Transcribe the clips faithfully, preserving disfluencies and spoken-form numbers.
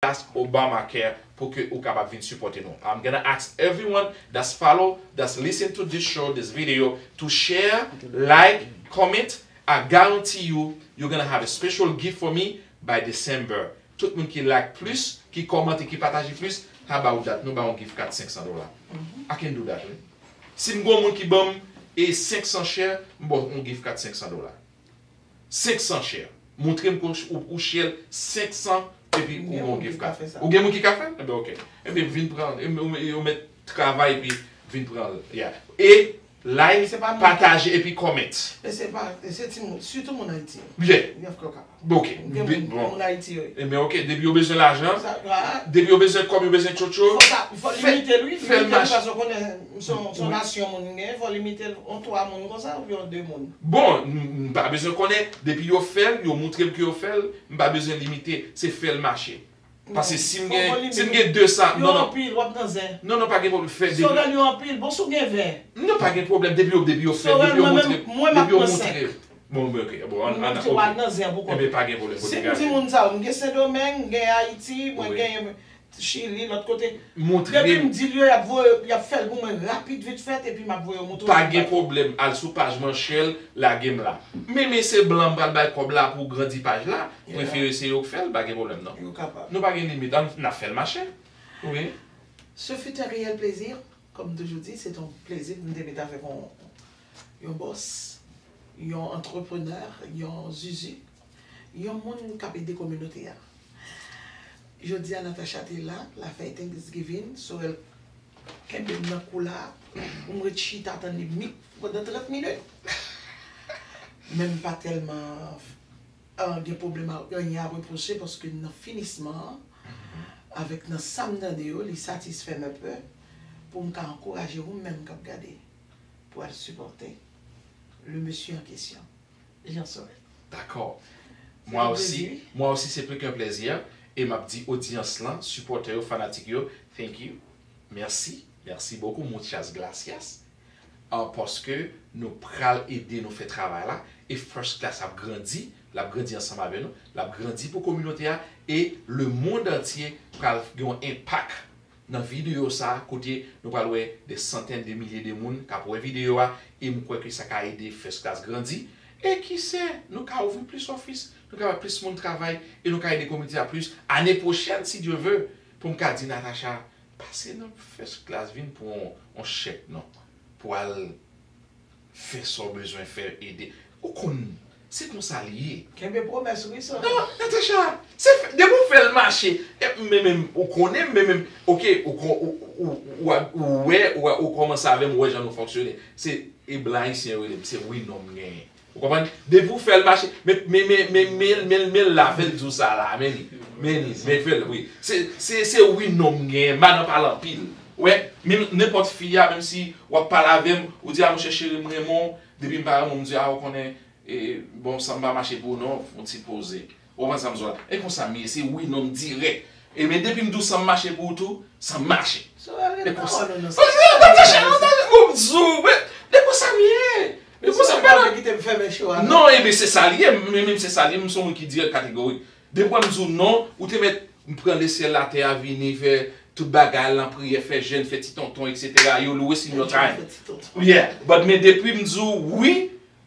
Ask Obamacare pou ke ou kapab vin sipòte nou. I'm gonna ask everyone that's follow, that's listen to this show, this video, to share, like, comment. I guarantee you, you're gonna have a special gift for me by December. Tout moun ki like plis, ki kòmante, ki pataje plis, how about that? Nou ba yon gift card senk san dola. I can do that, wi. Si m gon moun ki ban m e senk san share, m ba w yon gift card senk san dola. Senk san share. Montre m ke ou, ou share senk san epi ou gon gift card. Ou gen moun ki ka fè l? Enben, ok. Enben, vin pran l. E, ou, ou mèt travay epi vin pran l. Yeah. E like, pataje epi comment. E se pa, e se timoun, sitou moun Ayiti yo. Yeah. Y ap kapab. Ok. Gen moun, bon, moun Ayiti yo. Enben, ok. Depi yo bezwen lajan, depi yo bezwen kòb, yo bezwen tchotcho, fò sa, fò limite l, wi. Fè l mache. Paske w konnen, se yon, se yon nasyon moun gen, fò limite l, yon twa moun konsa, oubyen yon de moun. Bon, m, m pa bezwen konnen, depi yo fè l, yo montre m ke yo fè l, m pa bezwen limite, se fè l mache. Paske si m gen, si m gen de san, non, non. Yo anpil, w ap nan zen. Non, non, pa gen pwoblèm, fè depi. Sorel, yo anpil, bon, si w gen ven. Non, pa gen pwoblèm, depi yo, depi yo fè, depi yo montre, depi yo montre. Bon, bon, ok. Bon, an, an, ok. Enben, pa gen pwoblèm. Si m di moun sa, m gen Sendomeng, m gen Ayiti, mwen gen Chili, lòt kote. Depi m di l yo, y ap voye, y ap fè l pou mwen rapid, vit fèt, epi m ap voye yo montre w. Pa gen pwoblèm, al sou paj Manchel, lage m la. Men, men se blan m pral bay kòb la pou grandi paj la, prefere se yo k fè l, pa gen pwoblèm non. Yo kapab. Nou pa gen limit, an, n ap fè l mache. Wi. Ce fut un réel plaisir. Comme toujours dit, c'est un plaisir pou m te met avèk yon, yon bòs, yon antreprenè, yon zuzu, yon moun k ap ede kominote a. Jodi a, Natacha te la, l a fè Thanksgiving, Sorel kenbe m nan kou la, pou m ret chita tann li mi-, pandan trant minit. Men m pa tèlman, euh, gen pwoblèm a, anyen a repwoche, paske nan finisman an, avèk nan sa m tande yo, li satisfè m enpe, pou m ka ankouraje ou menm k ap gade, pou al sipòte le monsieur en question, Jean Sorel. Dakò. Mwen osi, mwen osi, se plis ke yon plèzi. E m ap di odyans lan, sipòtè yo, fanatik yo, thank you. Merci. Merci beaucoup. Muchas gracias. Ah, paske nou pral ede nou fè travay la. E First Class ap grandi. L ap grandi ansanm avè nou. L ap grandi pou kominote a. E le monde entier pral gen yon enpak nan videyo sa a, kote nou pral wè de santèn de milye de moun k ap wè videyo a, e m kwè ke sa ka ede First Class grandi. E ki sè, nou ka ouvri plis office, nou ka fè plis moun travay, e nou ka ede kominote a plis. Ane pwochèn, si Dye vle, pou m ka di Natacha, pase nan First Class, vin pran yon, yon chèk non, pou al fè sa w bezwen fè, ede. Ou konn, se konsa li ye. Kenbe pwomès wi, Sorel. Non, Natacha, se fè, depi w fè l mache, e, men menm, ou konnen, men menm, ok, ou kon-, ou, ou, ou, ou, ou wè, ou, ou kòmanse avè m, ou wè jan nou fonksyone. Se, e blan ayisyen yo rele m, se wi non m genyen. Ou konprann? Depi w fè l mache, men, men, men, men, men, men, men l la, fè l di w sa la, men li, men li, men fè l, wi. Se, se, se wi non m genyen, madan pale anpil. Ou wè, menm nenpòt fi a, menm si w ap pale avè m, ou di, a, monchè cheri, m renmen w, depi m pa renmen w, m di, a, ou konnen, e, bon, sa m pa mache pou ou non, fè yon ti poze. Ou konprann sa m di w la? E konsa m ye, se wi non m dirèk. E men depi m di w sa m mache pou ou tou, sa m mache. E konsa. Natacha, Natacha, ou di w, men, e konsa m ye. E konsa m pa vle kite m fèmen cho a non. Non, e men se sa l ye, men, men se sa l ye, m se yon moun ki dirèk kategorik. Depi m di w non, ou te mèt m pran lesyèl latè a vini fè tout bagay lan priyè, fè jèn, fè ti tonton, etsetera. Yo louwe in your time. Yeah, but men depi m di w wi,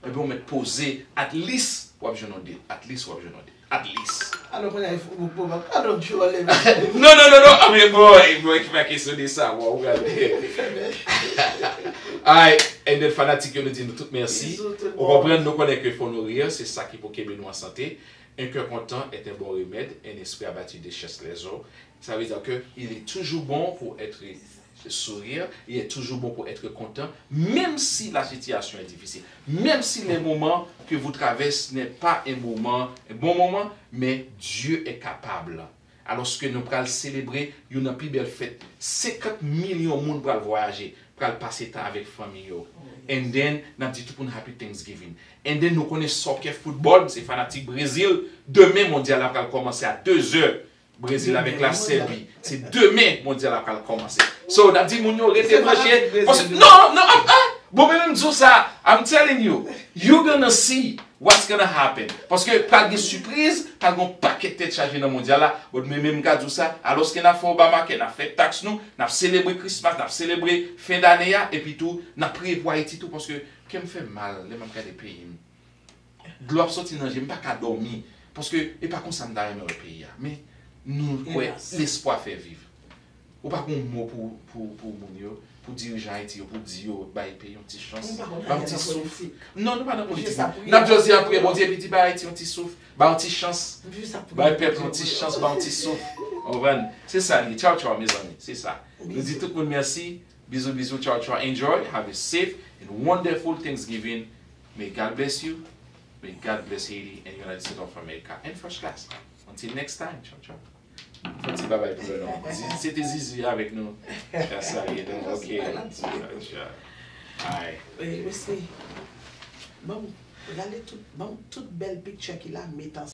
enben w mèt poze, at least w ap jwenn yon date, at least w ap jwenn yon date, at least. Alò kounye a, ou, ou, ou, alò, Joe, lè. Non, non, non, non, a men boy, boy, ki pa kesyon de sa, bon, ou gade. Alright, and then fanatik yo, nou di nou tout mèsi. Ou konprann, nou konnen ke fò nou ri, se sa ki pou kenbe nou an sante. Un cœur content est un bon remède, un esprit abattu déchasse les os. Ça veut dire que il est toujours bon pour être sourire, il est toujours bon pour être content, même si la situation est difficile, même si les moments que vous traversez n'est pas un moment, un bon moment, mais Dieu est capable. Alòske nou pral selebre youn nan pi bèl fèt. Senkant milyon moun pral vwayaje, pral pase tan avèk fanmi yo. And then, n ap di tout moun Happy Thanksgiving. And then, nou konnen soccer, football, m se fanatik Brezil. Demen, mondyal la pral kòmanse a de zè. Brezil avèk la Sèbi. Se demen, mondyal la pral kòmanse. So, n ap di moun yo rete branche. Paske, non, non, ah, ah, bon, men menm di w sa, I'm telling you, you gonna see What's gonna happen? Paske pral gen sipriz, pral gen yon pakèt tèt chaje nan mondyal la. But men menm m ka di w sa, alòske n ap fè Obamacare, n ap fè taks nou, n ap selebre Christmas, n ap selebre fen dane a, epi tou, n ap priye pou Ayiti tou, paske kè m fè mal lè m ap gade peyi m. Dlo ap soti nan je m, m pa ka dòmi. Paske e pa konsa m ta renmen wè peyi a. Men nou kwè lespwa fè viv. Ou pa gon mo pou, pou, pou moun yo, pou dirijan Ayiti yo, pou di yo bay peyi yon ti chans, bay yon ti souf. Non, nou pa nan politik. N ap just di ap priye Bondye epi di bay Ayiti yon ti souf, bay yon ti chans, bay pèp yon ti chans, bay yon ti souf. Ou konprann? Se sa li ye. Tchaw, tchaw, mezanmi. Se sa. Nou di tout moun mèsi. Bizou, bizou, tchaw, tchaw. Enjoy. Have a safe and wonderful Thanksgiving. May God bless you. May God bless Haiti and United States of America and First Class. Until next time. Tchaw, tchaw. Fè ti babay pou yo non. Zizi, se te Zizi avèk nou. Ka salye nou. Ok. Tchaw, tchaw. Ay. Mesye, ban m gade tout, ban m tout bèl picture ki la, met ansanm.